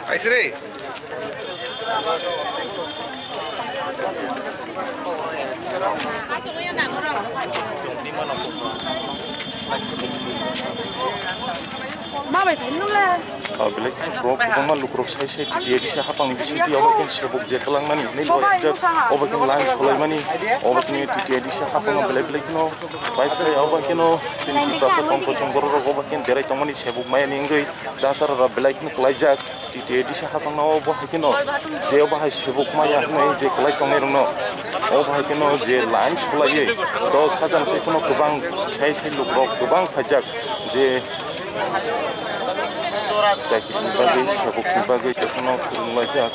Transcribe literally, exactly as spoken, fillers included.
Aisre. Ma bai phai nung le. O belai khe borok kwbangma lukurok sai sai T T A D C hapang bisingtwi obo khe sebuk je kwlangmani hinwi loijak, obo khe line solaimani, obo khe T T A D C hapang belai belai kheno bai phai obo kheno chini Tiprasa tongthok chwng borok rok obo khe berai tongmani sebuk maya ni wngwi jachara rok belai kheno kwlaijak. T T A D C hapang no obo hai kheno je obo hai sebuk maya hinwi je kwlai tongnai rok no obo hai kheno je line solaiwi dos hajar se kheno kwbang sai sai lukurok kwbang phaijak. Je chakri ni bagwi, sabuk ni bagwi jotono phwrwnglaijak.